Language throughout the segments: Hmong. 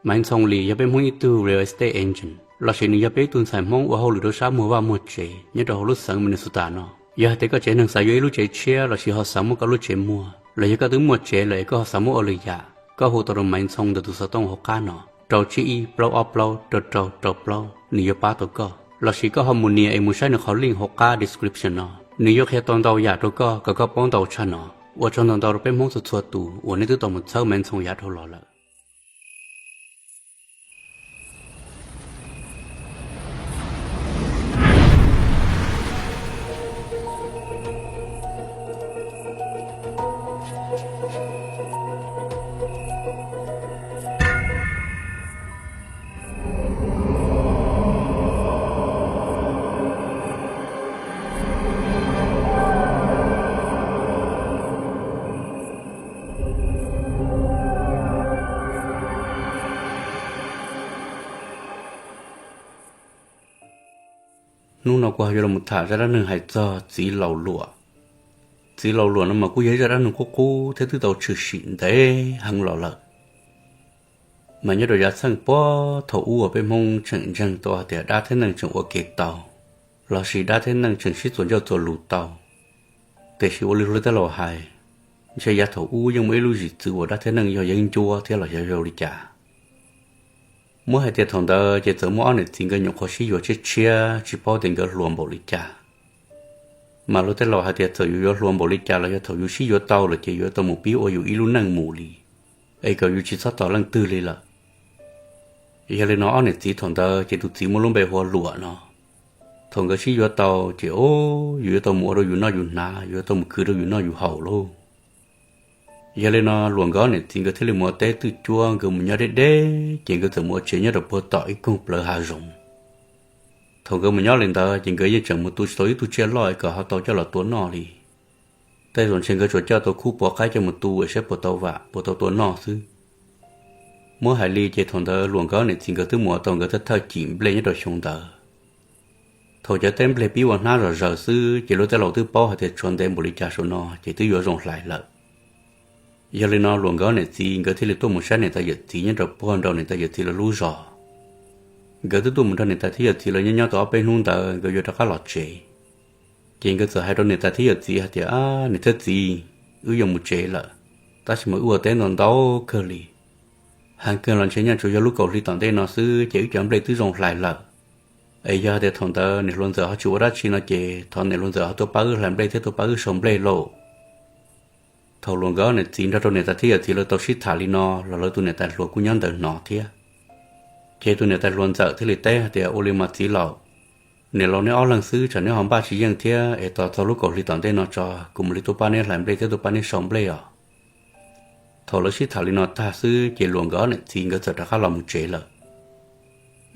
Maiv Ntxhoo Lis yog peb Hmoob ib tug real estate agent lossis nws yog peb ib tug ntxhais Hmoob ua hauj lwm rau sab muag vaj muag tsev nyob rau hauv lub xeev Minnesota no. Yog hais tias koj tsev neeg xav yuav ib lub tsev tshiab lossis ho xav muab koj lub tsev muag, los yog koj twb muaj tsev lawm es koj ho xav muab ua lwm yam, koj hu tau rau Maiv Ntxhoo ntawm tus xov tooj hauv qab no, rau tsib ib plaub ob plaub rau rau rau plaub, nws yuav pab tau koj. Lossis koj ho mus nias es mus saib nws qhov link hauv qab description no, nws yuav qhia tau ntau yam rau koj kom koj paub ntau tshaj no. Ua tsaug ntau ntau rau peb Hmoob txhua txhua tus uas nej twb tau mus txhawb Maiv Ntxhoo yav dhau los lawm. Hnub no kuv ho yuav los tham zaj dab neeg hais txog txiv laus luam. Txiv laus luam no mas kuj yog ib zaj dab neeg qub qub thiab twb tau tshwm sim ntev heev los lawm. Mas nyob rau yav txheej puag thaum ub uas peb Hmoob tseem ntseeg tau hais tias dab thiab neeg tseem ua ke tau, lossis dab thiab neej tseem sib txuas ncauj txuas lus tau. Tiam sis ua li luag tej laus hais, ntshe yav thaum ub yeej muaj ib lub zim txwv uas dab thiab neej yog yeeb ncuab thiab los yog zoo li cas. Muab hais tias thaum ntawd ces txawm muaj ob niam txiv nkawd nyuam qhuav sib yuav tshiab tshiab tsis paub tias nkawd hluas npaum li cas. Mas luag tej laus hais tias txawm yus yuav hluas npaum li cas los yog thaum yus sib yuav tau lawm ces yuav tau mus pib ua yus ib lub neej mus li, es kom yus tsis txhob tos leej twg li lawm. Yog li no ob niam txiv thaum ntawd ces tus txiv muaj lub npe hu ua Luam no. Thaum nkawd sib yuav tau ces o, yus yuav tau mus ua rau yus noj yus hnav, yus yuav tau mus khwv rau yus noj yus haus lauj. Yog li no Luam nkawd ob niam txiv nkawd thiaj li mus ua teb twj cuab, nkawd mus nyob deb deb ces nkawd txawm mus ua tsev nyob rau puag tom ib koog plawv hav zoov. Thaum nkawd mus nyob li ntawd ces nkawd yeej tseem mus tu tsis tau ib tug tsiaj loj kom ho tau coj los tua noj li. Tej zaum ntshe nkawd tsuas coj tau khub puav qaib coj mus tu es saib puas tau vam puas tau tua noj xwb. Muab hais li ces thaum ntawd Luam nkawd ob niam txiv nkawd twb mus ua tau nkawd thawj thawj cim nplej nyob rau xyoo ntawd. Thaum cov teb nplej pib ua hnab zom zaws xwb ces luag tej laus twb paub hais tias tshuav ntev npaum li cas saum no ces twb yuav zoo hlais lawm. Yog li no Luam nkawd ob niam txiv nkawd thiaj li tuaj mus saib niam tais yawm txiv nyob rau puag nraud niam tais yawm txiv lawv lub zos. Nkawd twb tuaj mus nrog niam tais thiab yawm txiv lawv nyob nyob tau ob peb hnub ntawd nkawd yuav rov qab los tsev. Ces nkawd txawm hais rau niam tais thiab yawm txiv hais tias, Niam thiab txiv, wb yuav mus tsev lawm, tab sis mas wb ua teb ntau ntau kawg li. Heev kawg los ntshe nyaj tsuas yog lub kaum hli tom ntej no xwb ces wb cov nplej twb zoo hlais lawm. Es yog hais tias thaum ntawd niam hluas ntxawm ho tsis ua dab tsi no ces thov niam hluas ntxawm ho tuaj pab wb hlais nplej thiab tuaj pab wb sau nplej lauj. Thaum Luam nkawd ob niam txiv nrog rau niam tais thiab yawm txiv lawv tau sib tham li no los lawv tus niam tais hluas kuj nyob ntawd hnov thiab. Ces tus niam tais hluas ntxawm thiaj li teb hais tias, Ua li mas txiv laus, niam laus neb ob leeg xwb tsam neb ho npaj tsis yeej thiab es tos txog lub kaum hli tom ntej no tso kuv mam li tuaj pab neb hlais nplej thiab tuaj pab neb sau nplej os. Thaum lawv sib tham li no tag xwb ces Luam nkawd ob niam txiv nkawd txawm rov qab los mus tsev lawm.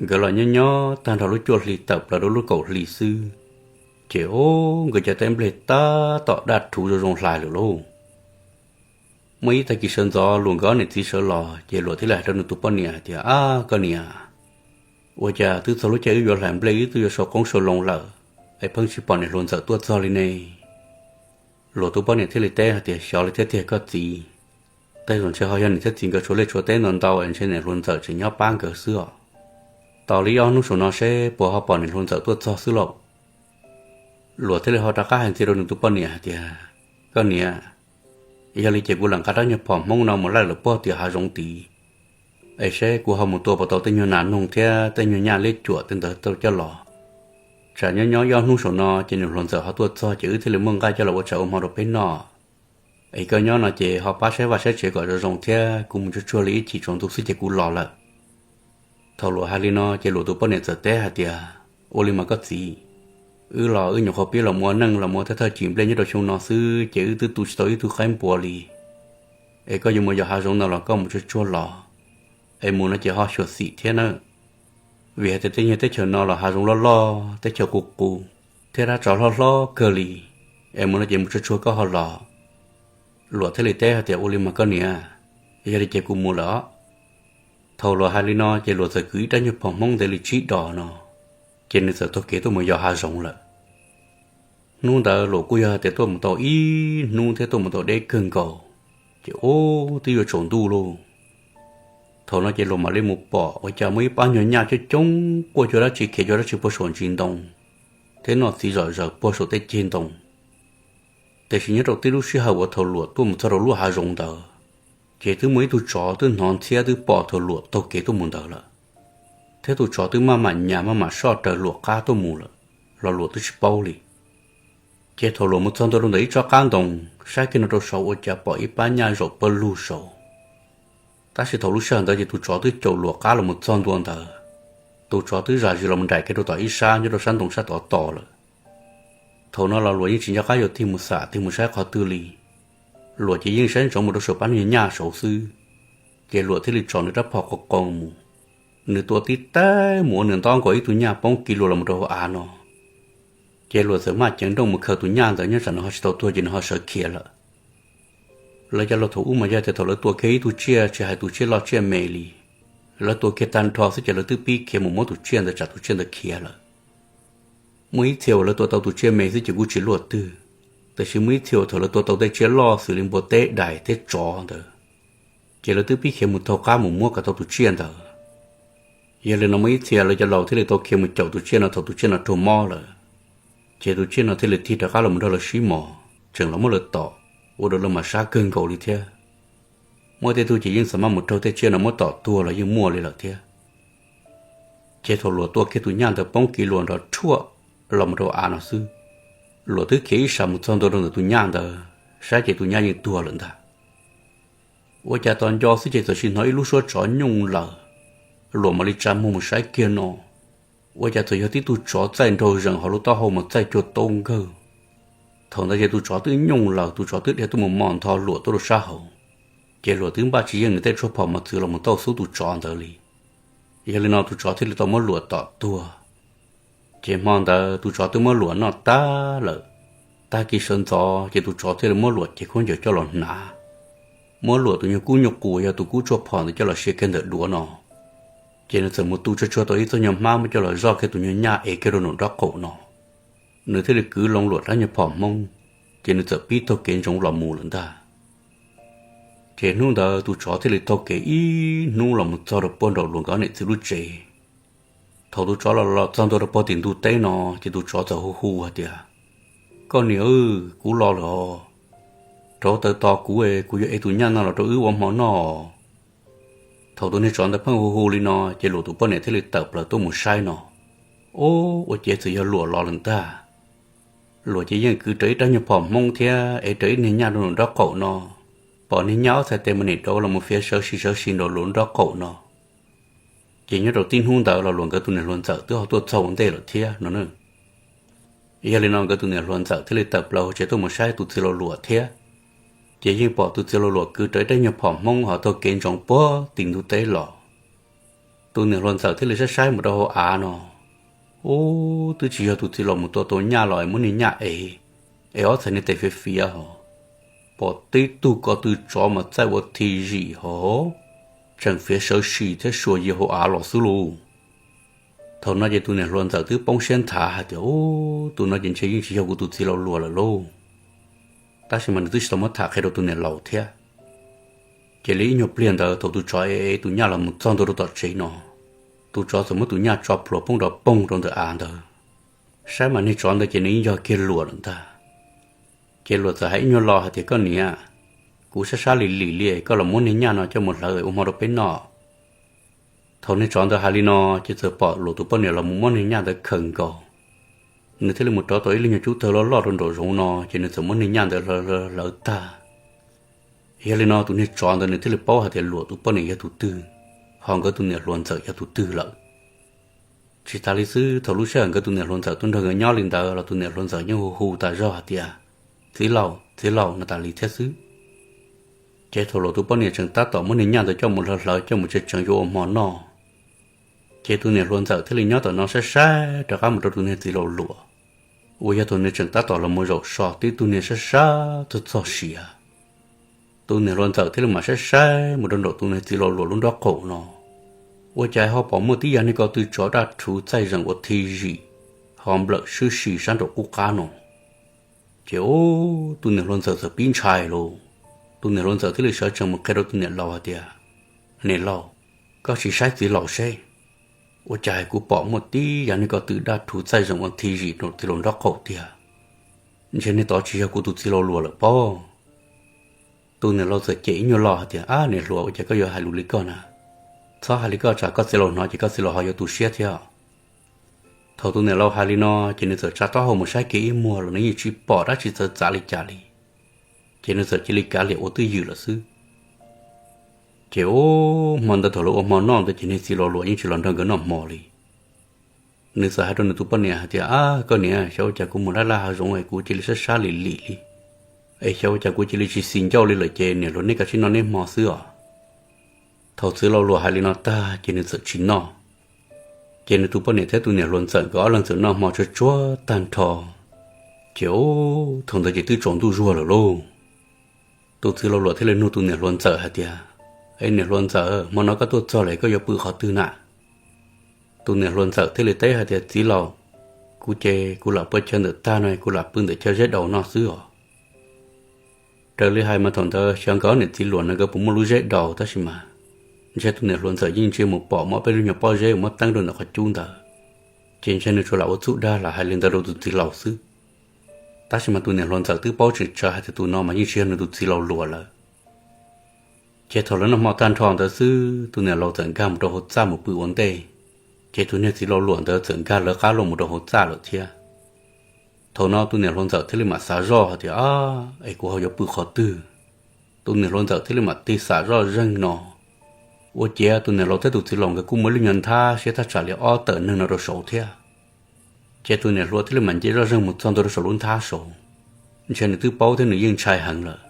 Nkawd los nyob nyob tag nrho lub cuaj hli tawm plaws rau lub kaum hli xwb, ces o, nkawd cov teb nplej tab tom daj rhuv zoo zoo hlais lawm lauj. Muaj ib tag kis sawv ntxov Luam nkawd ob niam txiv sawv los ces Luam thiaj li hais rau nws tus poj niam hais tias, Ab koj niam, ua cas twb txog lub caij wb yuav hlais nplej wb twb yuav sau qoob sau loo lawm es pheej tsis pom niam hluas ntxawm tuaj txog li ne? Luam tus poj niam thiaj li teb hais tias, Xyov li thiab tiag koj txiv, tej zaum ntshe ho yog niam thiab txiv nkawd tshuav liaj tshuav teb ntau ntau es ntshe niam hluas ntxawm tseem nyob pab nkawd xwb os. Tos li ob hnub saum no seb puas ho pom niam hluas ntxawm tuaj txog xwb lauj. Luam thiaj li ho rov qab hais ntxiv rau nws tus poj niam hais tias, Koj niam, yog li ces kuv lam nqa rab nyuag phom Hmoob no mus laij lawm puag tim hav zoov tid, es seb kuv ho mus tua puas tau tej nyuag nas noog thiab tej nyuag nyaj liab cuam tej ntawd tau coj los. Tsam nyob nyob ib ob hnub saum no ces niam hluas ntxawm ho tuaj txog ces wb thiaj li muaj nqaij coj los ua tshav ua hmo rau peb noj. Es koj nyob no ces ho pab saib vaj saib tsev kom zoo zoo thiab, kuv mus tsuag tsuag li ib chim tsaus ntuj xwb ces kuv los lawm. Thaum Luam hais li no ces Luam tus poj niam txawm teb hais tias, Ua li mas koj txiv, wb los wb nyuam qhuav pib los mus ua neej los mus ua thawj thawj cim nplej nyob rau xyoo no xwb ces wb twb tu tsis tau ib tug qaib npua li. Es koj yuav mus yos hav zoov no los koj mus tsuag tsuag los, es mus no ces ho xyuam xim thiab nawb. Vim hais tias tej nyuag teb chaws no los hav zoov loj loj, teb chaws qus qus, thiab dab tsov hlob hlob kawg li, es mus no ces mus tsuag tsuag koj ho los. Luam thiaj li teb hais tias, Ua li mas koj niam, yog li ces kuv mus lawm os. Thaum Luam hais li no ces Luam txawm kwv ib rab nyuag phom Hmoob ntev li tsib dos no, ces nws txawm taug kev tuaj mus yos hav zoov lawm. Hnub ntawd Luam kuj yog hais tias tuaj mus tau ib hnub thiab tuaj mus tau deb kawg nkaus, ces ub twb yuav tsaus ntuj lauj. Thaum no ces Luam mam li mus pom ua cas muaj ib pab nyuag nyaj coob coob quaj cuag dab tsi khiav cuag dab tsi puag saum ntsis ntoo thiab noj txiv zom zaws puag saum tej ceg ntoo. Tiam sis nyob rau tib lub sij hawm uas thaum Luam tuaj mus txog rau lub hav zoov ntawd, ces twb muaj ib tug tsov twb hnov ntxhiab twb pom thaum Luam taug kev tuaj mus ntawd lawm, thiab tus tsov twb maj mam nyas maj mam soj raws Luam qab tuaj mus lawm, los Luam twb tsis paub li. Ces thaum Luam mus txog ntua rau ntawm ib tsob qab ntoo, saib kiag no rau saud ua cas pom ib pab nyaj zaum pawg lug saud. Tab sis thaum lub sij hawm ntawd ces tus tsov twb caum Luam qab los mus txog ntua ntawd, tus tsov twb zam zis los mus nraim kiag rau tom ib sab nyob rau sab ntoo sab tod tos lawm. Thaum no los Luam yeej tsis nco qab yuav tig mus xam tig mus saib qhov twg li. Luam ces yeej saib ntsoov mus rau saum pab nyuag nyaj saud xwb, ces Luam thiaj li tsom nws rab phom qoo qoo mus. Nws tua tib teg mus ua nws nto nkaus ib tug nyaj poob kiv luas los mus rau hauv av no. Ces Luam txawm maj ceev nrooj mus khaws tus nyaj ntawd, nyob tsam nws ho tsis tau tuag ces nws ho sawv khiav lawm. Lawv cov laus thaum ub mas yog tias thaum lawv tua kiag ib tug tsiaj, tsis hais tus tsiaj loj tsiaj me li, lawv tua kiag tag nrho xwb ces lawv twb pib khiav mus muab tus tsiaj ntawd tsam tus tsiaj ntawd khiav lawm. Muaj ib txhia uas lawv tua tau tus tsiaj me xwb ces kuj tsis luaj twg, tiam sis muaj ib txhia uas thaum lawv tua tau tej tsiaj loj xws li npua teb, dais thiab tsov ntawd, ces lawv twb pib khiav mus taug qab mus muab kom tau tus tsiaj ntawd. Yog li no muaj ib txhia lawv cov laus thiaj li tau khiav mus caum tus tsiaj no thaum tus tsiaj no raug mob lawm, ces tus tsiaj no thiaj li tig rov qab los mus nrog lawv sib mos, tseem los muab lawv tom, ua rau lawv mas sab kawg nkaus li thiab. Muaj tej tug ces yeej xav maj mus raug tej tsiaj no muab tom tuag los yeej muaj li lawm thiab. Ces thaum Luam tua kiag tus nyaj ntawd poob kiv luas nrov rhuaj los mus rau av no xwb, Luam twb khiav ib sab mus txog ntua rau ntawm tus nyaj ntawd, saib ces tus nyaj yeej tuag lawm ntag. Ua cas tos nco xwb ces txawm sis hnov ib lub suab tsov nyooj lawm. Luam mam li tsa muag mus saib kiag no, ua cas txawm yog tib tug tsov txaij nraug zees hauv lub taub hau mas txaij cuag taub nkawg. Thaum ntawd ces tus tsov twb nyooj lawm, tus tsov twb dhia tuaj mus mos ntho Luam tuaj rau sab hauv. Ces Luam twb npaj tsis yeej nws tej tshuaj phom mos txwv los mus tau xub tus tsov ntawd li. Yog li no tus tsov thiaj li tau muab Luam tom tuag. Ces hmo ntawd tus tsov twb muab Luam noj tag lawm. Tag kis sawv ntxov ces tus tsov thiaj li muab Luam cev khaub ncaws coj los hnav, muab Luam tus nyuag kub nyuag qus yog tus kub tshuaj phom ntawd coj los sia kiag ntawm duav no. Ces nws txawm mus tu tsuag tsuag tau ib txoj nyuag hmab muab coj los zoj kiag tus nyuag nyaj ev kiag rau nraum nraub qaum no. Nws thiaj li kwv loo Luam rab nyuag phom hmoob, ces nws txawm pib taug kev ntsoov los mus lawm ntag. Ces hnub ntawd tus tsov thiaj li taug kev ib hnub los mus txog rau puag nraum Luam nkawd niam txiv lub tsev. Thaum tus tsov los los txog ntua rau puag tim ntug teb no, ces tus tsov txawm hu hu hais tias, Koj niam, kuv los lawm os. Rauv taws tos kuv, kuv yuav ev tus nyaj no los rau wb ua hmo noj. Thaum tus niag tsov ntawd pheej hu hu li no, ces Luam tus poj niam thiaj li tawm plaws tuaj mus saib no. Ub, ua ciav txawm yog Luam los lawm ntag. Luam ces yeej kwv rawv ib rab nyuag phom hmoob thiab ev rawv ib niag nyaj rau nraum nraub qaum no. Pom niag nyaj ob txhais tes mas nim rauv los mus fiav sawv si sawv si nraum Luam nraub qaum no. Ces nyob rau tib hnub ntawd los Luam nkawd tus niam hluas ntxawm twb ho tuaj txog ua ntej lawm thiab no. Yog li no nkawd tus niam hluas ntxawm thiaj li tawm plaws hauv tsev tuaj mus saib tus txiv laus Luam thiab. Ces yeej pom tus txiv laus Luam kwv rawv ib rab nyuag phom hmoob ho taug kev ntsoov puag tim ntug teb los. Tus niam hluas ntxawm thiaj li saib saib mus rau hauv av no. Ub, twb tsis yog tus txiv laus mus tua tau nyaj los es muab niag nyaj ev, es ob txhais niag tes fiav fiav hos. Pom tib tug ko tw tsov mas txaij ua thi zim hos, tseem fiav sawv si thiab suas yia hauv av los xwb lauj. Thaum no ces tus niam hluas ntxawm twb poob siab nthav hais tias, Ub, tus no ces ntshe yeej tsis yog kuv tus txiv laus Luam lawm lauj. Tab sis mas nws twb tsis tau muab tham qhia rau tus niam laus thiab. Ces li ib nyuag pliag ntawd thaum tus tsov ev ev tus nyaj los mus txog ntua rau tom tsev no, tus tsov txawm muab tus nyaj tso plhuav poob nrov poog rau ntawm av ntawd. Saib mas niag tsov ntawd ces nws yeej yog kiag Luam lawm ntag. Ces Luam txawm hais ib nyuag lo hais tias, Koj niam, kuv sab sab lim lim li, koj los muab niag nyaj no coj mus hlawv ua hmo rau peb noj. Thaum niag tsov ntawd hais li no, ces txawm pom Luam tus poj niam los mus muab niag nyaj ntawd khaws nkaus. Nws thiaj li mus rov tau ib lub nyuag cub tawg loj loj rau nraum zoov no, ces nws txawm muab niag nyaj ntawd hlawv hlawv hlawv tag. Yog li no tus niag tsov ntawd nws thiaj li paub hais tias Luam tus poj niam yog tus twg, ho nkawd tus niam hluas ntxawm yog tus twg lawm. Tsis tas li xwb, thaum lub sij hawm nkawd tus niam hluas ntxawm tuaj nrog nkawd nyob li ntawd los tus niam hluas ntxawm yeej hu hu tas zog hais tias, Txiv laus, txiv laus no tas li thiab xwb. Ces thaum Luam tus poj niam tseem tab tom muab niag nyaj ntawd coj mus hlawv hlawv coj mus tsev tseev yuav ua hmo noj, ces tus niam hluas ntxawm thiaj li nyob tom no saib saib rov qab mus rau tus niag txiv laus Luam, uas yog thaum nws tseem tab tom los mus zaum so tib tug niag sab sab txog txog siav. Tus niam hluas ntxawm thiaj li mam saib saib mus rau nraum tus niag txiv laus Luam lub nraub qaum no, ua cas ho pom muaj tib yam niag ko tw tsov daj rhuv txaij zees ua thi zim, ho nplawm swb si sab nraum qub qab no. Ces ub, tus niam hluas ntxawm txawm pib ntshai lauj. Tus niam hluas ntxawm thiaj li sawv tsees mus qhia rau tus niam laus hais tias, Niam laus, Koj tsis saib txiv laus seb, ua cas kuv pom muaj tib yam niag ko tw daj rhuv txaij zeem ua thi zim rau txiv laus nraub qaum tiag. Ntshe niag tod tsis yog kuv tus txiv laus luam lawm pob. Tus niam laus txawm cem ib nyuag lo hais tias, Ab niam hluas, ua cas koj yuav hais lus li koj na? Txhob hais li koj, tsam koj txiv laus hnov ces koj txiv laus ho yuav tu siab thiab. Thaum tus niam laus hais li no ces nws txawm tsa taub hau mus saib kiag ib muag los nws yeej tsis pom dab tsi txawv txav li cas li. Ces nws txawm cia li kav liam ua twj ywm lawm xwb. Ces ub, hmo ntawd thaum lawv ua hmo noj ntawd ces niag txiv laus luam yeej tsis los nrog nkawd noj hmo li. Nws txawm hais rau nws tus poj niam hais tias, Ab koj niam, xyov ua cas kuv mus laj laj hav zoov es kuv cia li sab sab lim lim li, es xyov ua cas kuv cia li tsis xis ncauj li lawm, ces niam hluas nej kav tsij noj neb hmo xwb os. Thaum txiv laus luam hais li no tag ces nws txawm tsis noj. Ces nws tus poj niam thiab tus niam hluas ntxawm nkawd ob leeg txawm noj hmo tsuag tsuag tag nrho. Ces ub, thaum ntawd ces twb tsaus ntuj zuag lawm lauj. Tus txiv laus luam thiaj li nug tus niam hluas ntxawm hais tias, Es niam hluas ntxawm, hmo no koj tuaj txog lawm koj yuav pw qhov twg na? Tus niam hluas ntxawm thiaj li teb hais tias, Txiv laus, kuv ces kuv lam pw chaw ntawm tag no, kuv lam pw ntawm chaw zeb daus no xwb os. Raws li hais mas thaum ntawd xyov nkawd ob niam txiv luam no nkawd puas muaj lub zeb daus, tab sis mas ntshe tus niam hluas ntxawm yeej ntsia mus pom muaj peb lub nyuag pob zeb uas muab teeb rau ntawm qhov cub ntawd, ces ntshe nws tsuas lam ua txuj dag lam hais li ntawd rau tus txiv laus xwb. Tab sis mas tus niam hluas ntxawm twb paub tseeb tseeb hais tias tus no mas yeej tsis yog nws tus txiv laus luam lawm. Ces thaum lawv noj hmo tag nrho ntawd xwb, tus niam laus txawm nkag mus rau hauv txaj mus pw ua ntej, ces tus niag txiv laus luam ntawd txawm nkag lawv qab los mus rau hauv txaj lawm thiab. Thaum no tus niam hluas ntxawm thiaj li mam xav zoj hais tias, Ab, es kuv ho yuav pw qhov twg? Tus niam hluas ntxawm thiaj li mam tig xav zoj zeeg no, ua ciav tus niam laus thiab tus txiv laus nkawd kuj muaj ib lub nyuag nthab siab thaj tsam li ob tawm neeg no rau saud thiab. Ces tus niam hluas thiaj li mam nce zoj zeeg mus txog ntua rau saum lub nthab saud. Ntshe nws twb paub thiab nws yeej ntshai heev lawm,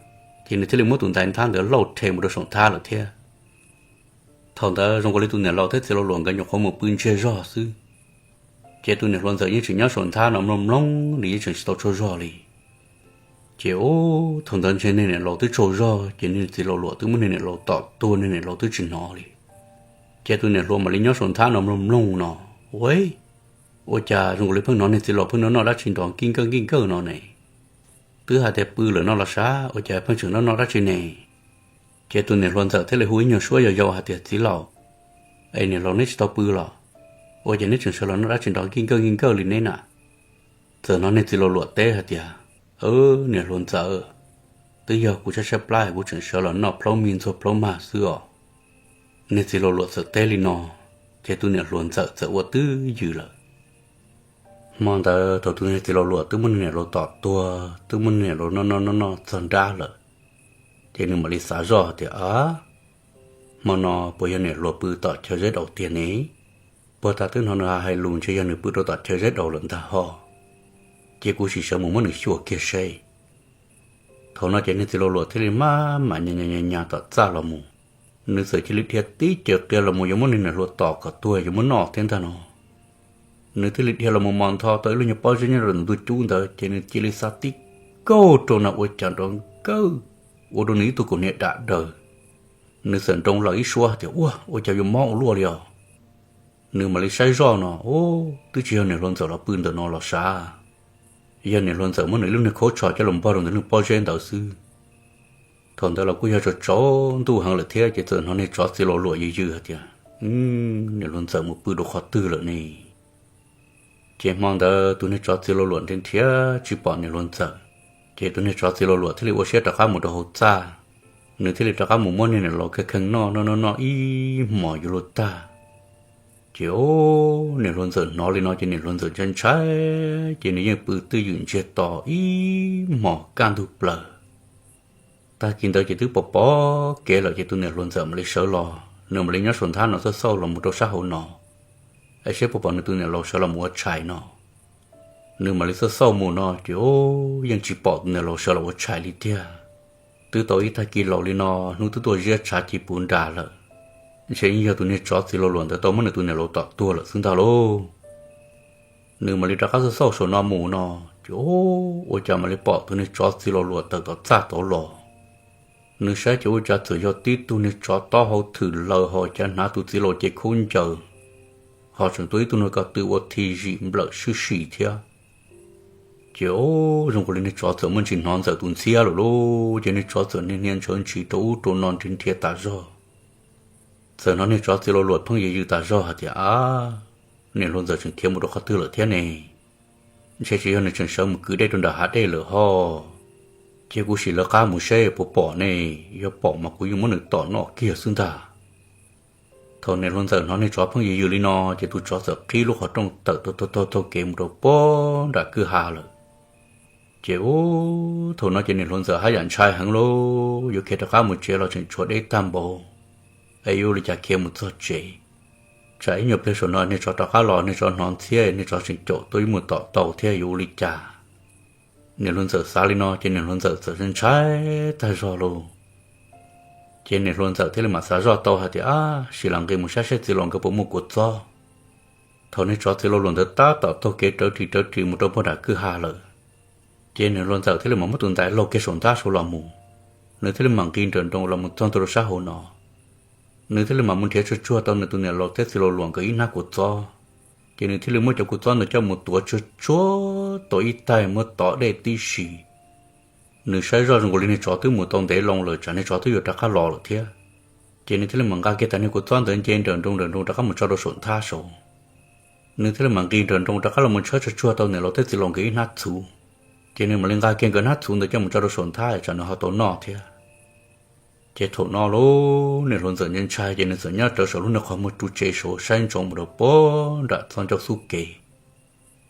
ces nws thiaj li muab tus ntais nthab ntawd lauj rhe mus rau saum nthab lawm thiab. Thaum ntawd zoo nkaus li tus niam laus thiab txiv laus luam nkawd nyuam qhuav mus pw ntsiag zog xwb, ces tus niam hluas ntxawm yeej tseem nyob saum nthab no mloog mloog, nws yeej tseem tsis tau tsaug zog li. Ces ub, thaum ntawd ntshe niag niam laus twb tsaug zog, ces niag txiv laus luam twb muab niag niam laus tom tuag, niag niam laus twb tsis hnov li. Ces tus niam hluas mam li nyob saum nthab no mloog mloog no, ua, ua cas zoo nkaus li pheej hnov niag txiv laus pheej noj noj dab tsi nrov nkij nkawj nkij nkawj no ne? Twb hais tias pw lawm no los sav, ua cas pheej tseem noj noj dab tsi ne? Ces tus niam hluas ntxawm thiaj li hu ib nyuag suab yau yau hais tias, Txiv laus, es niam laus neb tsis tau pw los? Ua cas neb tseem sawv los noj dab tsi nrov nkij nkawj nkij nkawj li neb na? Txawm hnov niag txiv laus luam teb hais tias, Niam hluas ntxawm, twb yog kuv tshaib tshaib plab es kuv tseem sawv los noj plaub mig ntxuag plaub mag xwb os. Niag txiv laus luam txawm teb li no, ces tus niam hluas ntxawm txawm ua twj ywm lawm. Hmo ntawd thaum tus niag txiv laus luam twb muab niag niam laus tom tuag, twb muab niag niam laus noj noj noj noj txog nrab lawm, ces nws mam li xav zoj tias, A, hmo no puas yog niam hluas pw tom chaw zeb daus tiag ne? Puag ta twb hnov nws hais lus ntshe yog nws pw rau tom chaw zeb daus lawm ntag ho. Ces kuv sim sawv mus muab nws xyuas kiag seb. Thaum no ces niag txiv laus luam thiaj li maj mam nyas nyas nyas tom txaj los mus. Nws txawm cia li dhia tib caws qia los mus yuav muab niag niam hluas tom kom tuag yuav muab noj thiab ntag no. Nws thiaj li dhia los mus mos ntho tau ib lub nyuag pob zeb nyob rau ntawm ntug cub ntawd, ces nws cia li xa tib kaug rau na ua cas nrov nkawj, ua rau nws ib tug kaus hniav dam daws. Nws txawm nroo lawm ib suab tias, Ua, ua cas yuav mob ua luaj li os? Nws mam li saib zoj no, Ub, twb tsis yog niam hluas ntxawm los pw ntawm no los sav, yog niam hluas ntxawm muab nws ib lub niag khaub tsho coj los npog rau ntawm lub pob zeb ntawd xwb. Thaum ntawd los kuj yog tsaus tsaus ntuj heev lawm thiab, ces txawm hnov niag tsov txiv laus luam yws yws hais tias, Niam hluas ntxawm mus pw rau qhov twg lawm ne? Ces hmo ntawd tus niag tsov txiv laus luam nrhiav nrhiav tsis pom niam hluas ntxawm, ces tus niag tsov txiv laus luam thiaj li ua siab rov qab mus rau hauv txaj. Nws thiaj li rov qab mus muab niag niam laus khaws kheej noj noj noj noj ib hmos yuav luag tag. Ces niam hluas ntxawm hnov li no ces niam hluas ntxawm ntshai ntshai, ces nws yeej pw twj ywm ntsiag to ib hmos kaj ntug plaws. Tag kis ntawd ces twb pom pom kev lawm ces tus niam hluas ntxawm mam li sawv los, nws mam li nyob saum nthab no xauj xauj los mus rau sab hauv no, es seb puas pom nws tus niam laus sawv los mus ua tshais no. Nws mam li xauj xauj mus no ces yeej tsis pom tus niam laus sawv los ua tshais li tiag. Twb tau ib tag kis laus li no, hnub twb tuaj ziab tshav ci puv nras lawm, ntshe yeej yog tus niag tsov txiv laus luam ntawd tau muab nws tus niam laus tom tuag lawm xwb ntag lauj. Nws mam li rov qab xauj xauj saum no mus no, ces ua cas mam li pom tus niag tsov txiv laus luam tawm tom txaj tod los. Nws saib ces ua cas txawm yog tib tug niag tsov taub hau thwm laws ho cas hnav tus txiv laus cev khaub ncaws, ho tseem tuaj ib tug niag ko tw ua thi zim nplawm swb sim thiab. Ces zoo nkaus li niag tsov txawm muaj ntsis hnov ntxawm tus ntxhiab lawm lauj, ces niag tsov txawm hnia hnia ntshaw ntsis rau ub rau no nrhiav nrhiav tas zog. Txawm hnov niag tsov txiv laus luam pheej yws yws tas zog hais tias, Ab, niam hluas ntxawm tseem khiav mus rau qhov twg lawm thiab ne? Ntshe tsis yog nws tseem sawv mus kwv dej rau nram hav dej lawm ho. Cia kuv sim lawv qab mus seb puas pom ne, yog pom mas kuv yuav muab nws tom noj kiag xwb ntag. Thaum niam hluas ntxawm hnov niag tsov pheej yws yws li no, ces tus tsov txawm qhib lub qhov rooj tawm taug taug taug kev mus rau puag nram kwj ha lawm. Ces ub, thaum no ces niam hluas ntxawm haj yam ntshai heev lauj, yuav khiav rov qab mus tsev los tseem tshuav deb tag npaum, es yuav ua li cas khiav mus txog tsev. Tsam ib nyuag pliag saum no niag tsov rov qab los, niag tsov hnov ntxhiab, niag tsov tseem caum tuaj yuav mus tom tau thiab, yuav ua li cas? Niam hluas ntxawm xav li no ces niam hluas ntxawm txawm ntshai tag zog lauj. Ces niam hluas ntxawm thiaj li mam xav zoj tau hais tias, Ab, sim los nqis mus saib seb txiv laus nkawd puas muaj kua txob. Thaum niag tsov txiv laus luam ntawd tab tom taug kev rawv ris rawv ris mus rau puag nram kwj ha lawm, ces niam hluas ntxawm thiaj li mam muab tus ntaiv laug kiag saum ntab saud los mus. Nws thiaj li mam nqis nrawm nroos los mus txog ntua rau sab hauv no. Nws thiaj li mam mus nrhiav tsuag tsuag tau nws tus niam laus thiab txiv laus luam nkawd ib hnab kua txob. Ces nws thiaj li muab cov kua txob ntawd coj mus tuav tsuag tsuag tau ib taig muab tov dej tib si. Nws saib zoj zoo nkaus li niag tsov twb mus tau ntev loo lawm, tsam niag tsov twb yuav rov qab los lawm thiab. Ces nws thiaj li mam nqa kiag tag niag kua txob ntawd nce nrawm nroos nrawm nroos rov qab mus tso rau saum nthab saud. Nws thiaj li mam nqis nrawm nroos rov qab los mus tshawb tsuag tsuag tau niam laus thiab txiv laus nkawd ib hnab txhuv. Ces nws mam li nqa kiag nkawd hnab txhuv ntawd coj mus tso rau saum nthab tsam nws ho tau noj thiab. Ces thaum no lauj, niam hluas ntxawm ntshai ntshai ces nws txawm nyob rawv saum lub niag qhov muag ru tsev saud saib ntsoov mus rau puag nram txoj ncauj xub kev.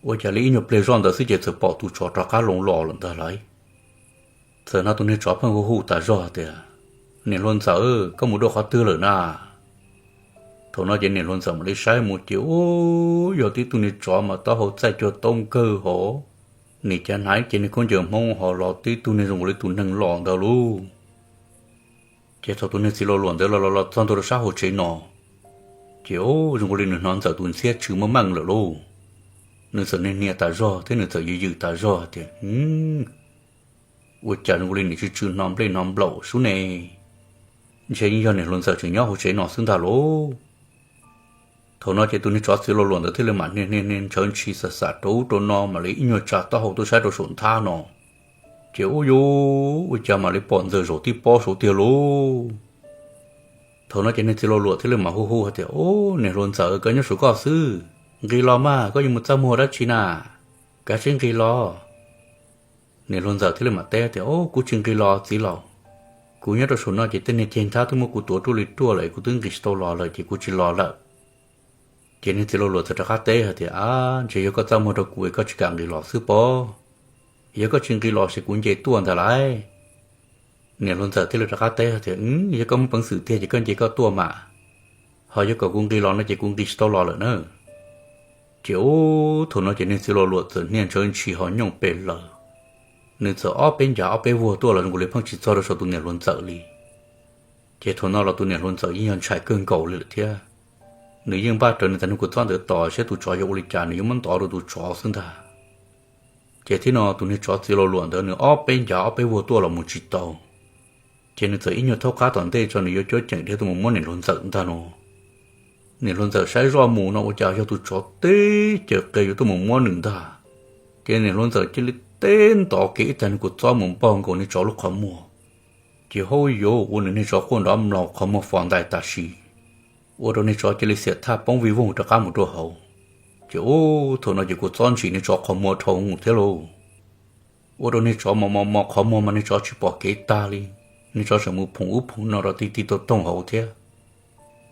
Ua cas li ib nyuag pliag zoj ntawd xwb ces txawm pom tus tsov rov qab loo los lawm ntag lauj. Txawm no tus niag tsov pheej hu hu tas zog tias, Niam hluas ntxawm, koj mus dua qhov twg lawm na? Thaum no ces niam hluas ntxawm mam li saib mus ces ub, yog tib tug niag tsov mas taub hau txaij cuag taub nkawg hos, nim cav hnav ib cev niag khaub ncaws Hmoob hos los tib tug niag zoo nkaus li tus neeg los ntawd lauj. Ces thaum tus niag txiv laus luam ntawd los los los txog ntua rau sab hauv tsev no, ces ub, zoo nkaus li nws hnov ntxawm tus ntxhiab tsw meej meej lawm lauj. Nws txawm niag hnia tas zog thiab nws txawm yws yws tas zog tias, Ua cas zoo nkaus li nim tsw tsw hno nplej hno nplaum sub ne? Ntshe yeej yog niam hluas ntxawm tseem nyob hauv tsev no xwb ntag lauj. Thaum no ces tus niag tsov txiv laus luam ntawd thiaj li mam hnia hnia ntshaw ntshis xam xam rau ub rau no mam li ib nyuag tsa taub hau tuaj saib rau saum nthab no. Ces ub yuv, ua cas mam li pom ntxawm zaum tib pob saud tiag lauj. Thaum no ces niag txiv laus luam thiaj li mam hu hu hais tias, Ub, niam hluas ntxawm, koj nyob saum koj xwb, nqis los mas, koj yuav mus txaj muag dab tsi na? Kav tsij nqis los. Niam hluas ntxawm thiaj li mam teb tias, Ub, kuv tsis nqis los txiv laus. Kuv nyob rau saum no ces tej niag ceg nthab twb muab kuv tuav ruaj li ruaj lawm, kuv twb nqis tsis tau los lawm ces kuv tsis los lawm. Ces niag txiv laus luam txawm rov qab teb hais tias, Ab, ntshe yog koj txaj muag rau kuv es koj tsis kam nqis los xwb pob. Yog koj tsis nqis los ces kuv nce tuaj ntag lauj. Niam hluas ntxawm thiaj li rov qab teb hais tias, Yog koj muaj peev xwm tiag ces koj nce koj tuaj mas, ho yog kom kuv nqis los no ces kuv nqis tsis tau los lawm na. Ces ub, thaum no ces niag txiv laus luam txawm hnia ntshaw ntshis ho nyooj pes lawm. Nws txawm ob peb ncav ob peb vuag tuaj los zoo nkaus li pheej tsis txog rau saum tus niam hluas ntxawm li. Ces thaum no los tus niam hluas ntxawm yeej yog ntshai kawg nkaus li lawm thiab. Nws yeej npaj rawv nws tag niag kua txob ntawd tos seb tus tsov yuav ua li cas nws yuav muab ntov rau tus tsov xwb ntag. Ces thiab no tus niag tsov txiv laus luam ntawd nws ob peb ncav ob peb vuag tuaj los mus tsis tau. Ces nws txawm ib nyuag thaub qab tom ntej tso nws yuav cuab ceem dhia tuaj mus muab niam hluas ntxawm ntag no. Niam hluas ntxawm saib zoj mus no ua cas yog tus tsov teb caws qe yuav tuaj mus muab nws ntag. Ces niam hluas ntxawm cia li teb ntov kiag ib tag niag kua txob mus npog nkaus niag tsov lub qhov muag. Ces hauj yuav ua nws niag tsov quaj nrov mlaus qhov muag fos ntais tam sim, ua rau niag tsov cia li xiam thaj poob vij voog rov qab mus rau hauv. Ces ub, thaum no ces kua txob ntsim niag tsov qhov muag dhau mus thiab lauj. Ua rau niag tsov mos mos mos qhov muag mas niag tsov tsis pom kev tag li. Niag tsov tseem mus phoom ub phoom no rau ti ti toog toog hauv thiab.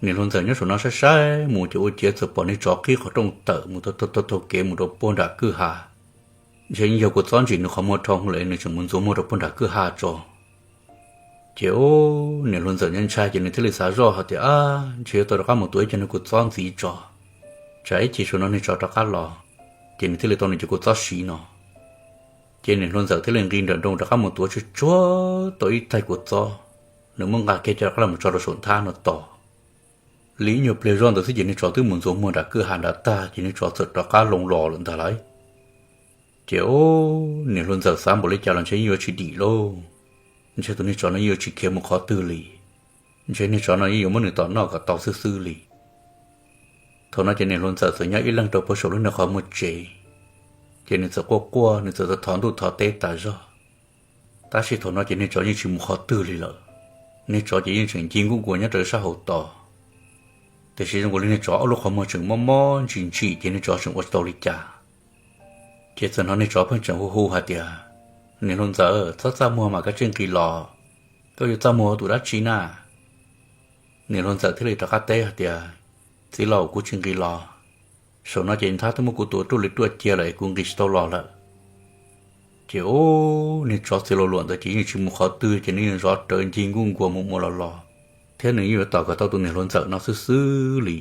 Niam hluas ntxawm nyob saum no saib saib mus ces ua ciav txawm pom niag tsov qhib qhov rooj tawm mus taug taug kev mus rau puag nram kwj ha. Ntshe yeej yog kua txob ntsim nws qhov muag dhau lawm nws tseem mus ntxuav muag rau puag nram kwj ha tso. Ces ub, niam hluas ntxawm ntshai ntshai ces nws thiaj li xav zoj hais tias, Ab, ntshe yuav tau rov qab mus tua ib co niag kua txob ntxiv tso, tsam ib chim saum no niag tsov rov qab los, ces nws thiaj li tau nws cov kua txob siv no. Ces niam hluas ntxawm thiaj li nqis nrawm nroos rov qab mus tuav tsuag tsuag tau ib taig kua txob, nws muab nqa kiag coj rov qab los tso rau saum nthab no tos. Li ib nyuag pliag zoj ntawd xwb ces niag tsov twb mus ntxuav muag nram kwj ha nrad tag ces niag tsov txawm rov qab loo los lawm ntag lauj. Ces ub, niam hluas ntxawm xav npaum li cas los ntshe yeej yuav tsis dim lauj. Ntshe tus niag tsov no yeej yuav tsis khiav mus qhov twg li. Ntshe niag tsov no yeej yuav muab nws tom noj kom tau xwb xwb li. Thaum no ces niam hluas ntxawm txawm nyob ib leeg rau puag saum lub niag qhov muag tsev, ces nws txawm quaj quaj, nws txawm thov ntuj thov teb tas zog. Tab sis thaum no ces niag tsov yeej tsis mus qhov twg li lawm. Niag tsov ces yeej tseem ncig nkuj nkuas nyob rau sab hauv tos. Tiam sis zoo nkaus li niag tsov ob lub qhov muag tseem mob mob ntsim ntsim ces niag tsov tseem ua tsis tau li cas. Ces txawm hnov niag tsov pheej tseem hu hu hais tias, Niam hluas ntxawm, txhob txaj muag mas koj tsij nqis los. Koj yuav txaj muag ua tus dab tsi na? Niam hluas ntxawm thiaj li rov qab teb hais tias, Txiv laus, kuv tsis nqis los. Saum no ces nthab twb muab kuv tua ruaj li ruaj cia lawm es kuv nqis tsis tau los lawm. Ces ub, niag tsov txiv laus luam ntawd ces yeej tsis mus qhov twg, ces nws yeej zov rawv ncig nkuj nkuas mus mus los los, thiab nws yeej yuav tom kom tau tus niam hluas ntxawm no xwb xwb li.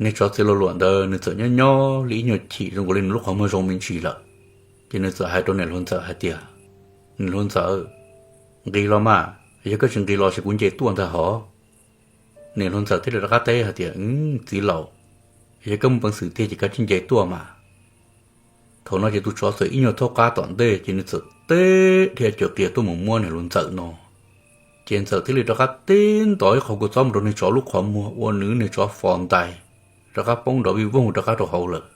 Niag tsov txiv laus luam ntawd nws txawm nyob nyob li ib nyuag chim zoo nkaus li nws lub qhov muag zoo me ntsis lawm, ces nws txawm hais rau niam hluas ntxawm hais tias, Niam hluas ntxawm, nqis los mas, yog koj tsis nqis los ces kuv nce tuaj ntag hov. Niam hluas ntxawm thiaj li rov qab teb hais tias, Txiv laus, yog koj muaj peev xwm tiag ces koj tsij nce tuaj mas. Thaum no ces tus tsov txawm ib nyuag thaub qab tom ntej ces nws txawm teb dhia cuam qias tuaj mus muab niam hluas ntxawm no. Ces ntxawm thiaj li rov qab tib ntov ib qho kua txob mus rau niag tsov lub qhov muag ua nws niag tsov fos ntais, rov qab poob nrov vij voog rov qab rau hauv lawm.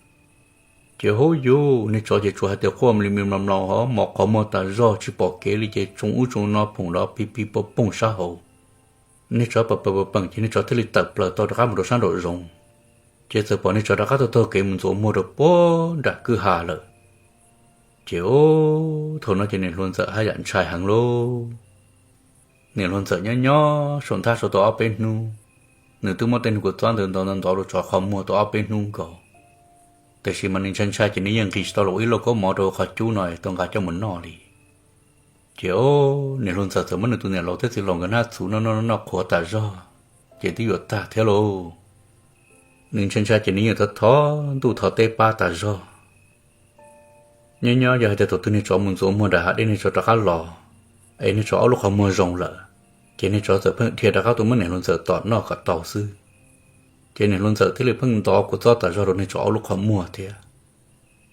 Ces hub yus, niag tsov ces tsuas hais tias quaj li mli mlom mlom hov, mos qhov muag tas zog tsis pom kev li ces tsoo ub tsoo no phoom nrov pig pig pog poog sab hauv. Niag tsov pam pam pam peem ces niag tsov thiaj li tawm plaws tau rov qab mus rau sab nraum zoov. Ces txawm pom niag tsov rov qab taug taug kev mus ntxuav muag rau puag nram kwj ha lawm. Ces ub, thaum no ces niam hluas ntxawm haj yam ntshai heev lauj. Niam hluas ntxawm nyob nyob saum nthab saud tau ob peb hnub, nws twb muab tej niag kua txob ntawd ntov ntov ntov rau tsov qhov muag tau ob peb hnub nkaus. Tiam sis mas nws ntshai ntshai ces nws yeej nqis tsis tau los ua ib lauj kaub mov rau qhov cub no tau nqa coj mus noj li. Ces ub, niam hluas ntxawm txawm muab nws tus niam laus thiab txiv laus nkawd hnab txhuv noj noj noj qhuav tas zog, ces twb yuav tag thiab lauj. Nws ntshai ntshai ces nws yeej thov thov ntuj thov teb pab tas zog. Nyob nyob yog hais tias thaum twg niag tsov mus ntxuav muag nram hav dej niag tsov rov qab los, es niag tsov ob lub qhov muag zoo lawm, ces niag tsov txawm pheej dhia rov qab tuaj muab niam hluas ntxawm tom noj kom tau xwb. Ces niam hluas ntxawm thiaj li pheej ntov kua txob tas zog rau niag tsov ob lub qhov muag thiab.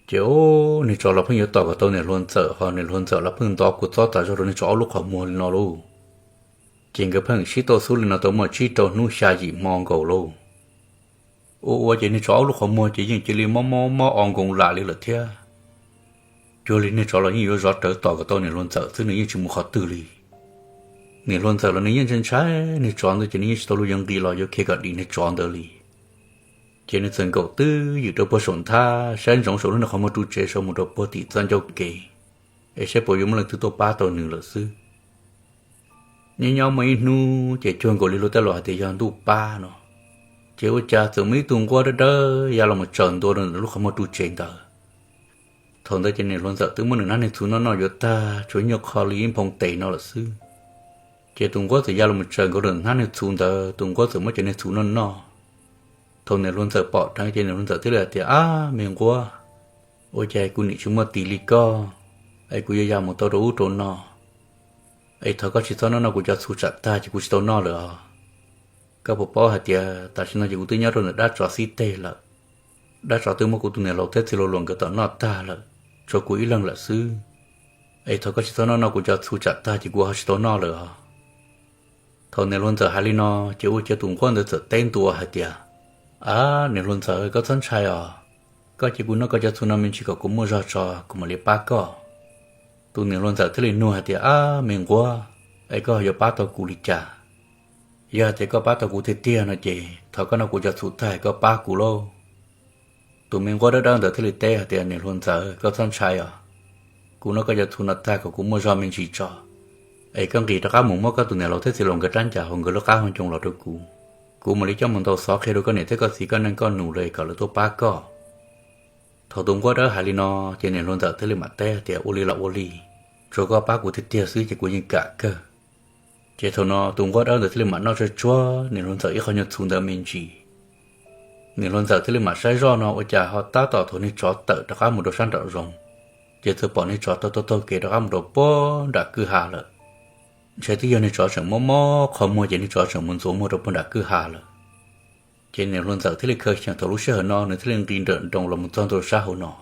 Ces ub, niag tsov los pheej yuav tom kom tau niam hluas ntxawm, ho niam hluas ntxawm los pheej ntov kua txob tas zog rau niag tsov ob lub qhov muag li no lauj. Ces nkawd pheej sib tauj xub li no tau muaj tsib rau hnub xya yim hmo nkaus lauj. Ua ua ces niag tsov ob lub qhov muag ces yeej cia li mob mob mob o nkoos lam li lawm thiab. Cuag li niag tsov los yeej yuav zov rawv tom kom tau niam hluas ntxawm xwb, nws yeej tsis mus qhov twg li. Niam hluas ntxawm los nws yeej ntshai ntshai niag tsov ntawd ces nws yeej tsis tau lus yuav nqis los yuav khiav kom dim niag tsov ntawd li. Ces nws txawm nkaum twb ywm rau puag saum nthab saib ntsoov saum lub niag qhov muag ru tsev saud mus rau puag tim txoj ncauj kev, es saib puas yuav muaj leej twg tuaj pab tau nws lawm xwb. Nyob nyob muaj ib hnub ces cuag nkaus li luag tej laus hais tias yog ntuj pab no, ces ua cas txawm muaj ib tug nquab dawb dawb ya los mus tsaws ntua rau ntawm lub qhov muag ru tsev ntawd. Thaum ntawd ces niam hluas ntxawm twb muab nws hnab niag txhuv noj noj yuav tag, tshuav nyuag qho li ib nphoo tes no lawm xwb. Ces tus nquab txawm ya los mus tsaws nkaus ntawm hnab niag txhuv ntawd, tus nquab txawm muab cov niag txhuv noj noj. Thaum niam hluas ntxawm pom dheev ces niam hluas ntxawm thiaj li hais tias, Ab me nquab, ua cas kuv nim tsis muaj tis li koj, es kuv yuav ya mus tau rau ub rau no, es thov koj tsis txhob noj noj kuv cov txhuv tsam tag ces kuv tsis tau noj lawm os. Koj puas paub hais tias tam sim no ces kuv twb nyob rau ntawm dab tsov xib teg lawm, dab tsov twb muab kuv tus niam laus thiab txiv laus luam nkawd tom noj tag lawm, tshuav kuv ib leeg lawm xwb. Es thov koj tsis txhob noj noj kuv cov txhuv tsam tag ces kuv ho tsis tau noj lawm os. Thaum niam hluas ntxawm hais li no, ces ua cas tus nquab ntawd txawm teb ntua hais tias, Ab niam hluas ntxawm, koj txhob ntshai os. Koj cia kuv noj koj cov txhuv no me ntsis kom kuv muaj zog tso kuv mam li pab koj. Tus niam hluas ntxawm thiaj li nug hais tias, Ab me nquab, es koj yuav pab tau kuv li cas? Yog hais tias koj pab tau kuv tiag tiag no ces thov koj noj kuv cov txhuv tag koj pab kuv lauj. Tus me nquab dawb dawb ntawd thiaj li teb hais tias, Niam hluas ntxawm, koj txhob ntshai os. Kuv noj koj cov txhuv no tag kom kuv muaj zog me ntsis tso, es koj nqis rov qab mus muab koj tus niam laus thiab txiv laus nkawd rab ncas hauv nkawd lub qab hau ncoo los rau kuv. Kuv mam li coj mus ntaus xov qhia rau koj niam thiab koj txiv koj neej koj nus lawm kom lawv tuaj pab koj. Thaum tus nquab dawb hais li no, ces niam hluas ntxawm thiaj li mam teb hais tias, Ua li los ua li, tsuav koj pab kuv tiag tiag xwb ces kuv yeej kam kawg. Ces thaum no tus nquab dawb ntawd thiaj li mam noj tsuag tsuag niam hluas ntxawm ib qho nyuag txhuv ntawd me ntsis. Niam hluas ntxawm thiaj li mam saib zoj no ua cas ho tab tom thaum niag tsov tawm rov qab mus rau sab nraum zoov, ces txawm pom niag tsov taug taug taug kev rov qab mus rau puag nram kwj ha lawm. Ntshe twb yog niag tsov tseem mob mob qhov muag ces niag tsov tseem mus ntxuav muag rau puag nram kwj ha lawm. Ces niam hluas ntxawm thiaj li khaws xyeem thaum lub sij hawm no nws thiaj li nqis nrawm nroos los mus txog ntua sab hauv no.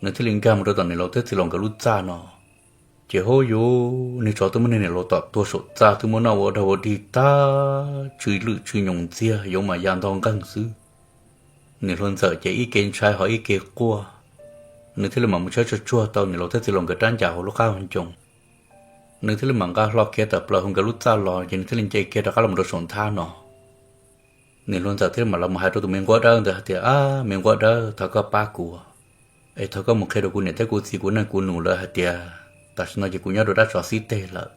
Nws thiaj li nkag mus rau tom niam laus thiab txiv laus nkawd lub txaj no. Ces hub yus, niag tsov twb muab niag niam laus tom tuag saum txaj twb muab noj ua dog ua dig tag, tsw lwj tsw nyoos ntxiag, yoov mas ya ntog nqeeg xwb. Niam hluas ntxawm ces ib ke ntshai ho ib ke quaj. Nws thiaj li mam mus tshawb tsuag tsuag tau niam laus thiab txiv laus nkawd rab ncas hauv lub qab hau ncoo. Nws thiaj li mam nqa hlo kiag tawm plaws hauv nkawd lub txaj los ces nws thiaj li nce kiag rov qab los mus rau saum nthab no. Niam hluas ntxawm thiaj mam los mus hais rau tus me nquab dawb ntawd hais tias, Ab, me nquab dawb, thov koj pab kuv, es thov koj mus qhia rau kuv niam thiab kuv txiv kuv neej kuv nus lawv hais tias tam sim no ces kuv nyob rau dab tsov xib teg lawm.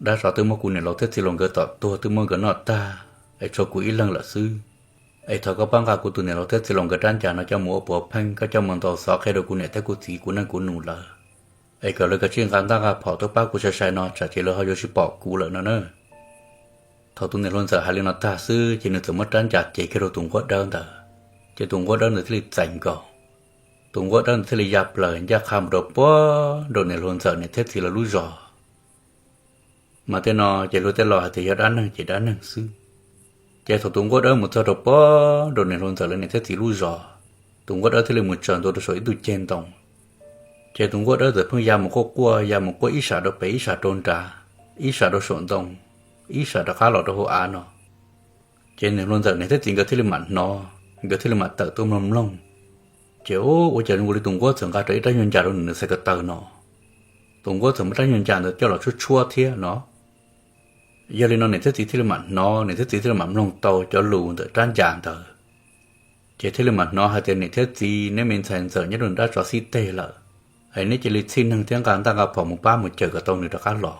Dab tsov twb muab kuv niam laus thiab txiv laus nkawd tom tuag, twb muab nkawd noj tag, es tshuav kuv ib leeg lawm xwb. Es thov koj pab nqa kuv tus niam laus thiab txiv laus nkawd rab ncas no coj mus ua puav pheej, koj coj mus ntaus xov qhia rau kuv niam thiab kuv txiv kuv neej kuv nus lawv, es kom lawv kav tsij nqa ntaj nqa phom tuaj pab kuv sai sai no, tsam ces lawv ho yuav tsis pom kuv lawm no na. Thaum tus niam hluas ntxawm hais li no tag xwb ces nws txawm muab rab ncas cev kiag rau tus nquab dawb ntawd, ces tus nquab dawb ntawd thiaj li txais nkaus. Tus nquab dawb ntawd thiaj li ya plaws ncaj qha mus rau puag nraum niam hluas ntxawm niam thiab txiv lawv lub zos. Mas tej no ces luag tej laus hais tias yog dab neeg ces dab neeg xwb. Ces thaum tus nquab dawb mus txog rau puag nraum niam hluas ntxawm lawv niam thiab txiv lub zos, tus nquab dawb thiaj li mus tsaws ntua rau saum ib tug ceg ntoo. Ces tus nquab dawb txawm pheej ya mus quaj quaj, ya mus quaj ib sab rau pem ib sab rau nrad, ib sab rau saum ntoo, ib sab rov qab los rau hauv av no. Ces niam hluas ntxawm niam thiab txiv nkawd thiaj li mam hnov, nkawd thiaj li mam tawm tuaj mloog mloog. Ces ua cas zoo li tus nquab txawm nqa rau ib rab nyuag ncas rau nws xaiv ko taw no. Tus nquab txawm muab rab nyuag ncas ntawd coj los tshuab tshuab thiab no. Yog li no niam thiab txiv thiaj li mam hnov, niam thiab txiv thiaj li mam mloog tau cov lus ntawm rab ncas ntawd. Ces thiaj li mam hnov hais tias, Niam thiab txiv, neb me ntxhais ntxawm nyob rau dab tsov xib teg lawm, es neb cia li txhij neeg thiab nqa ntaj nqa phom mus pab mus cawm kom tau nws rov qab los.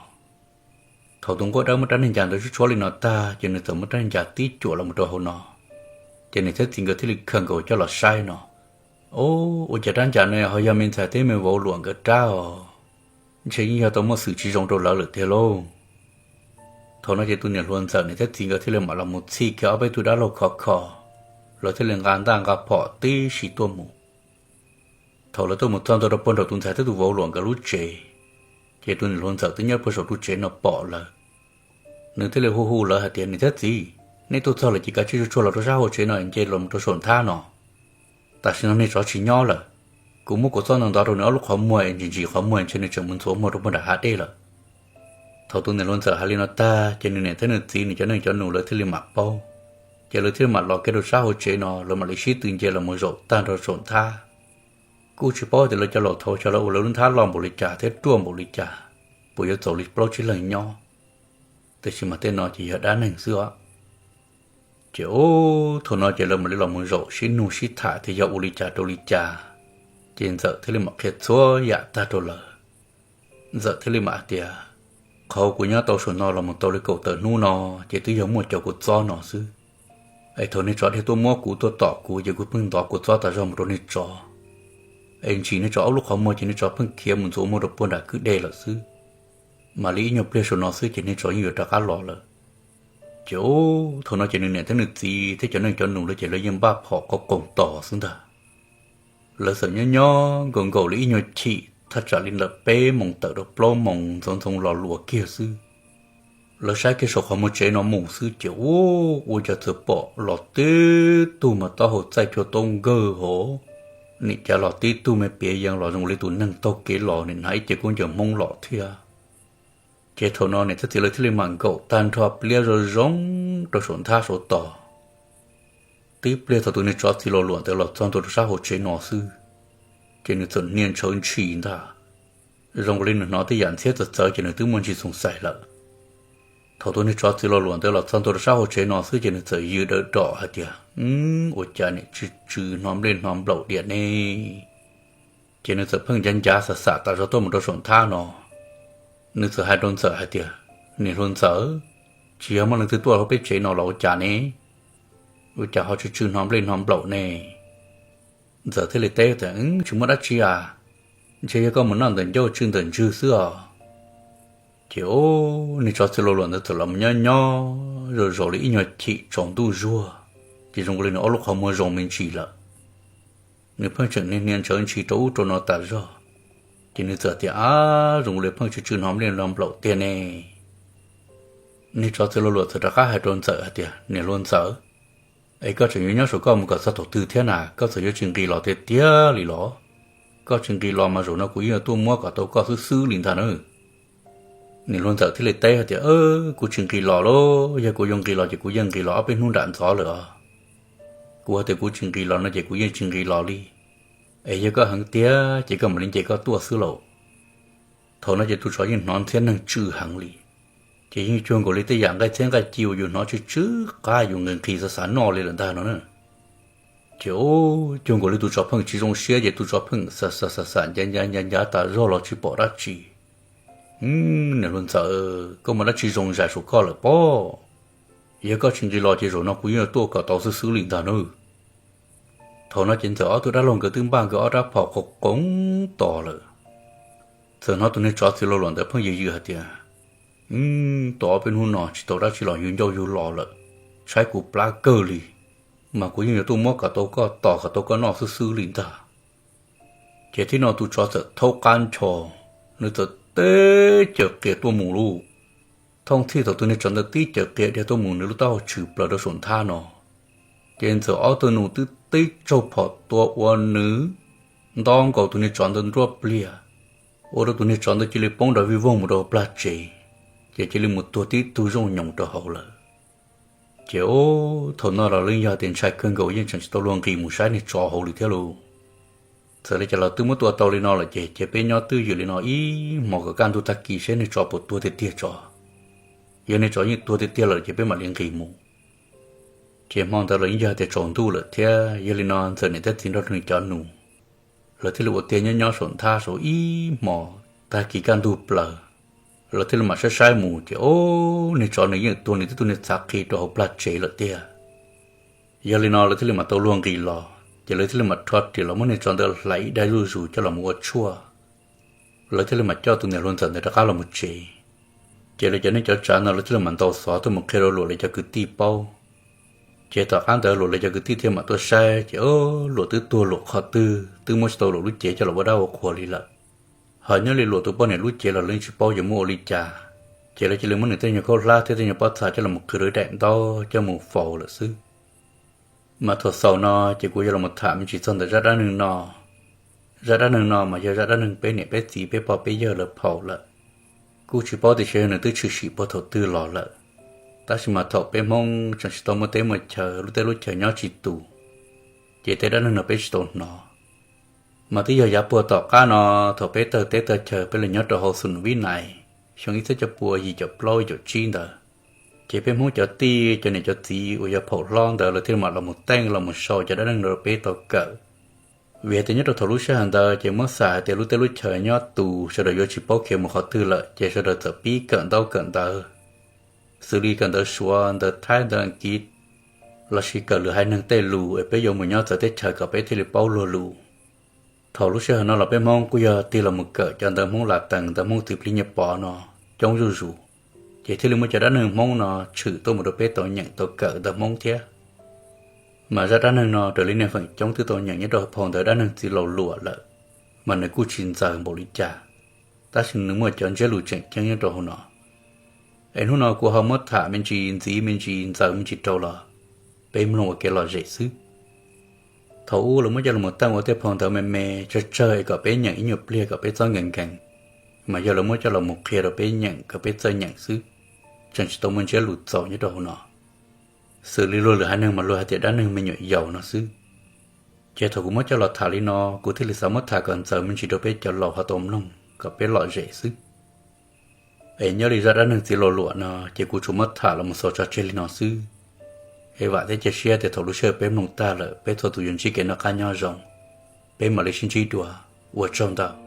Thaum tus nquab dawb muab rab niag ncas ntawd tshuab tshuab li no tag ces nws txawm muab rab niag ncas tib cuam los mus rau hauv no. Ces niam thiab txiv nkawd thiaj li khaws nkaus coj los saib no. Ua cas rab ncas no ho yog me ntxhais thiab me vauv Luam nkawd rab os. Ntshe yeej yog tau muaj xwm tsis zoo rau lawv lawm tiag lauj. Thaum no ces tus niam hluas ntxawm niam thiab txiv nkawd thiaj li mam los mus txhij kiag ob peb tug dab laug khov kho, lawv thiaj li nqa ntaj nqa phom tib si tuaj mus. Thaum lawv tuaj mus txog ntua rau puag nraum tus ntxhais thiab tus vauv Luam nkawd lub tsev, ces tus niam hluas ntxawm twb nyob puag saum ru tsev no pom lawv. Nws thiaj li hu hu lawv hais tias, Niam thiab txiv, nej tuaj txog lawm ces kav tsij tsuag tsuag los rau sab hauv tsev no nce los rau saum nthab no. Tam sim no niag tsov tsis nyob lawm. Kuv muab kuv txob ntov ntov rau nws ob lub qhov muag es ntsis ntsis qhov muag ntshe nws tseem mus ntxuav muag rau puag nram hav dej lawm. Thaum tus niam hluas ntxawm hais li no tag ces nws niam thiab nws txiv nws cov neej cov nus lawv thiaj li mam paub. Ces lawv thiaj li mam los kiag rau sab hauv tsev no, lawv mam li sib tw nce los mus zaum tag nrho saum nthab. Kuj tsis paub tias lawv cov laus thaud xyov lawv ua lawv lub nthab loj npaum li cas thiab ruaj npaum li cas, puas yuav txaus li plaub tsib leeg nyob. Tiam sis mas tej no ces yog dab neeg xwb os. Ces ub, thaum no ces lawv mam li los mus zaum sib nug sib tham tias yog ua li cas rau li cas. Ces ntxawm thiaj li mam qhia txhua yam tag rau lawv. Ntxawm thiaj li mam hais tias, Qhov kuv nyob tau saum no los mus tau li kaum tawm hnub no, ces twb yog muaj cov kua txob no xwb. Es thaum niag tsov dhia tuaj muab kuv tuaj tom kuv ces kuv pheej ntov kua txob tas zog mus rau niag tsov. Es ntsis niag tsov ob lub qhov muag ces niag tsov pheej khiav mus ntxuav muag rau puag nram kwj deg lawm xwb. Mam li ib nyuag pliag saum no xwb ces niag tsov yeej yuav rov qab los lawm. Ces ub, thaum no ces nws niam thiab nws txiv thiab cov neej cov nus lawv ces lawv yeej npaj phom qaug qoos tos xwb ntag. Lawv txawm nyob nyob nkaus nkaus li ib nyuag chim thaj tsam li ntawm peb moos tawm rau plaub moos ntxoov ntxoo los luas kiag xwb. Lawv saib kiag saum qhov muag tsev no mus xwb ces ub, ua cas txawm pom los tib tug mas taub hau txaij cuag taub nkawg hos. Nim cas los tib tug me piav yees los zoo li tus neeg taug kev los nim hnav ib ce khaub ncaws Hmoob los thiab. Ces thaum no niam thiab txiv lawv thiaj li mam nkaum tag nrho pliab zoo zoo rau saum nthab saum tos. Tib pliag thaum tus niag tsov txiv los luam ntawd los txog ntua rau sab hauv tsev no xwb, ces nws txawm hnia ntshawv ntshis ntag. Zoo li nws hnov tej yam ntxhiab txawv txawv ces nws twb muaj ntsis xoom xais lawm. Thaum tus niag tsov txiv los luam ntawd los txog ntua rau sab hauv tsev no xwb ces nws txawm yws dawm rom hais tias, Ua cas niam tsw tsw hno nplej hno nplaum diam ne? Ces nws txawm pheej ncav ncav xam xam tas zog tuaj mus rau saum nthab no. Nws txawm hais rau ntxawm hais tias, Niam hluas ntxawm, tsis yog muaj leej twg tuaj hauv peb tsev no los ua cas ne? Ua cas ho tsw tsw hno nplej hno nplaum ne? Ntxawm thiaj li teb tias, Tsis muaj dab tsi as, ntshe yog koj mus noj ntawm ncauj tsw ntawm ntswg xwb os. Ces ub, niag tsov txiv los luam ntawd txawm los nyob nyob zoo zoo li ib nyuag chim tsaus ntuj zuag, ces zoo li nws ob lub qhov muag zoo me ntsis lawm. Nws pheej tseem hnia hnia ntshawv ntshis rau ub rau no tas zog, ces nws txawm tias, Ab, zoo li pheej tsw tsw hno nplej hno nplaum tiag ne. Niag tsov txiv los luam txawm rov qab hais rau ntxawm hais tias, Niam hluas ntxawm, es koj tseem yuav nyob saum koj mus kom txog thaum twg thiab na? Koj txawm yuav tsis nqis los tiag tiag li los? Koj tsis nqis los mas zaum no kuv yeej yuav tuaj muab kom tau koj xwb xwb li ntag na. Niam hluas ntxawm thiaj li teb hais tias, Kuv tsis nqis los lauj, yog kuv yuav nqis los ces kuv yeej nqis los ob peb hnub nram ntxov lawm os. Kuv hais tias kuv tsis nqis los no ces kuv yeej tsis nqis los li. Es yog koj heev tiag ces koj mam li nce koj tuaj xwb lauj. Thaum no ces tus tsov yeej hnov ntxhiab neeg tsw heev li. Ces yeej cuag nkaus li tej yam nqaij txhiab nqaij ci uas yus hnov tsw tsw qab yus nqhis nqhis xav xav noj li lawm ntag no na. Ces ub, cuag nkaus li tus tsov pheej tsis zoo siab ces tus tsov pheej xav xav xav xav ncav ncav ncav ncav tas zog los tsis pom dab tsi. Niam hluas ntxawm, koj muaj dab tsi zoo zais saum koj lawm pob? Yog koj tsis nqis los ces zaum no kuv yeej yuav tuaj kom tau xwb xwb li ntag nawb. Thaum no ces ntxawm ob tug dab laug nkawd twb npaj nkawd ob rab phom qoo qoo tos lawm. Txawm hnov tus niag tsov txiv laus luam ntawd pheej yws yws hais tias, Tos ob peb hnub no tsis tau dab tsi los yug ncauj yug lo lawm, tshaib kuv plab kawg li, mas kuv yeej yuav tuaj muab kom tau koj tos kom tau koj noj xwb xwb li ntag. Ces tib no tus tsov txawm thaub qab ncho, nws txawm tib caws qias tuaj mus lauj. Thooj txhij thaum tus niag tsov ntawd tib caws qias dhia tuaj mus nws lub taub hau tshwm plaws rau saum nthab no, ces ntxawm ob tug nus twb tib tsaug phom tua ua nws nto nkaus tus niag tsov ntawd nruab pliag, ua rau tus niag tsov ntawd cia li poob nrov vij voog mus rau plag tsev, ces cia li mus tuag tib tug zooj nyoos rau hauv lawm. Ces ub, thaum no los yeej yog tias ntshai kawg nkaus yeej tseem tsis tau luag nqis mus saib niag tsov hauv li thiab lauj. Txawm li cas los twb muab tua tau li no lawm ces cia peb nyob twj ywm li no ib hmos kom kaj ntug tag kis seb niag tsov puas tuag tiag tiag tso. Yog niag tsov yeej tuag tiag tiag lawm ces peb mam li nqis mus. Ces hmo ntawd los yeej yog tias tsaus ntuj lawm thiab, yog li no ntxawm niam thiab txiv nrog nws cov nus, lawv thiaj li ua tiag nyob nyob saum nthab saud ib hmos tag kis kaj ntug plaws, lawv thiaj li mam saib saib mus ces ub, niag tsov nws yeej tuag nws tib tug niag txhav qhi rau hauv plag tsev lawm tiag. Yog li no lawv thiaj li mam tau luag nqis los ces lawv thiaj li mam rho riam los muab niag tsov ntawd hlais ib daim zuj zus coj los mus ua tshuaj. Lawv thiaj li mam coj tus niam hluas ntxawm ntawd rov qab los mus tsev. Ces lawv cov neej cov tsav no lawv thiaj li mam ntaus xov tuaj mus qhia rau luam lawv cov kwv tij paub. Ces tom qab ntawd luam lawv cov kwv tij thiaj mam tuaj saib ces luam twb tuag luam qhov twg twb muab tsis tau luam lub cev coj los ua dab ua qhuas li lawm. Ho nyob li luam tus poj niam lub cev los lawv yeej tsis paub yuav muab ua li cas, ces lawv cia li muab nws tej nyuag khaub hlab thiab tej nyuag pob txha coj los qhwv rau ib daim ntaub coj mus faus lawm xwb. Mas thaum xaus no ces kuv yuav los tham me ntsis txog ntawm zaj dab neeg no. Zaj dab neeg no mas yog zaj dab neeg peb niam peb txiv peb pog peb yawg lawv phaum lawm. Kuj tsis paub tias xyov yog nws twb tshwm sim puag thaum twg los lawm, tab sis mas thaum peb Hmoob tseem tsis tau muaj teb muaj chaw, lub teb lub chaw nyob tsis tus, ces tej dab neeg no peb tsis tau hnov. Mas twb yog yav puag tom qab no, thaum peb tawg teb tawg chaw peb los nyob rau hauv xus nus vib nais, xyoo ib txhiab cuaj pua yim caum plaub yim caum tsib ntawd, ces peb Hmoob cov tij cov niam cov txiv uas yog phaum hlob ntawd lawv thiaj mam los mus teej los mus sau cov dab neeg no rau peb tau kawm. Vim hais tias nyob rau thaum lub sij hawm ntawd ces muab xav hais tias lub teb lub chaw nyob tus sawv daws yuav tsis paub khiav mus qhov twg lawm ces sawv daws txawm pib kawm ntaub kawm ntawv, xws li kawm ntawv Suav, ntawv Thaib, ntawv Askiv, lossis kawm lwm haiv neeg tej lus es peb yuav mus nyob txawv teb chaws kom peb thiaj li paub luag lus. Thaum lub sij hawm no los peb Hmoob kuj yog tig los mus kawm cov ntawv Hmoob Latees, ntawv Hmoob Txiv Plig Nyiaj Pov no coob zuj zus, ces thiaj li muaj cov dab neeg Hmoob no tshwm tuaj mus rau peb tau nyeem tau kawm ntawv Hmoob thiab. Mas zaj dab neeg no raws li neeg feem coob twb tau nyeem nyob rau hauv phau ntawv dab neeg txiv laus luam lawm, mas nws kuj tsis ntxaws npaum li cas, tab sis nws muaj cov ntsiab lus tseem ceeb nyob rau hauv no. Es hnub no kuv ho muab tham me ntsis ntxiv me ntsis ntxaws me ntsis rau los peb mloog ua kev lom zem xwb. Thaum ub lawv muab coj los teej ua tej phau ntawv me me tsawg tsawg es kom peb nyeem ib nyuag pliag kom peb txhob nkees nkees, mas yog lawv muab coj los qhia rau peb nyeem kom peb txawj nyeem xwb, tseem tsis tau muaj ntsiab lus txaus nyob rau hauv no. Xws li luag lwm haiv neeg mas luag hais tias dab neeg me nyuam yaus no xwb. Ces thaum kuv muab coj los tham li no, kuv thiaj li xav muab tham kom ntxaws me ntsis rau peb cov laus ho tau mloog kom peb lom zem xwb. Es nyob li zaj dab neeg txiv laus luam no ces kuv tsuas muab tham los mus xaus tso tseg li no xwb. Es vam thiab cia siab tias thaum lub sij hawm peb mloog tag lawm peb txhua tus yuav ntsib kev noj qab nyob zoo. Peb mam li sib ntsib dua, ua tsaug ntau.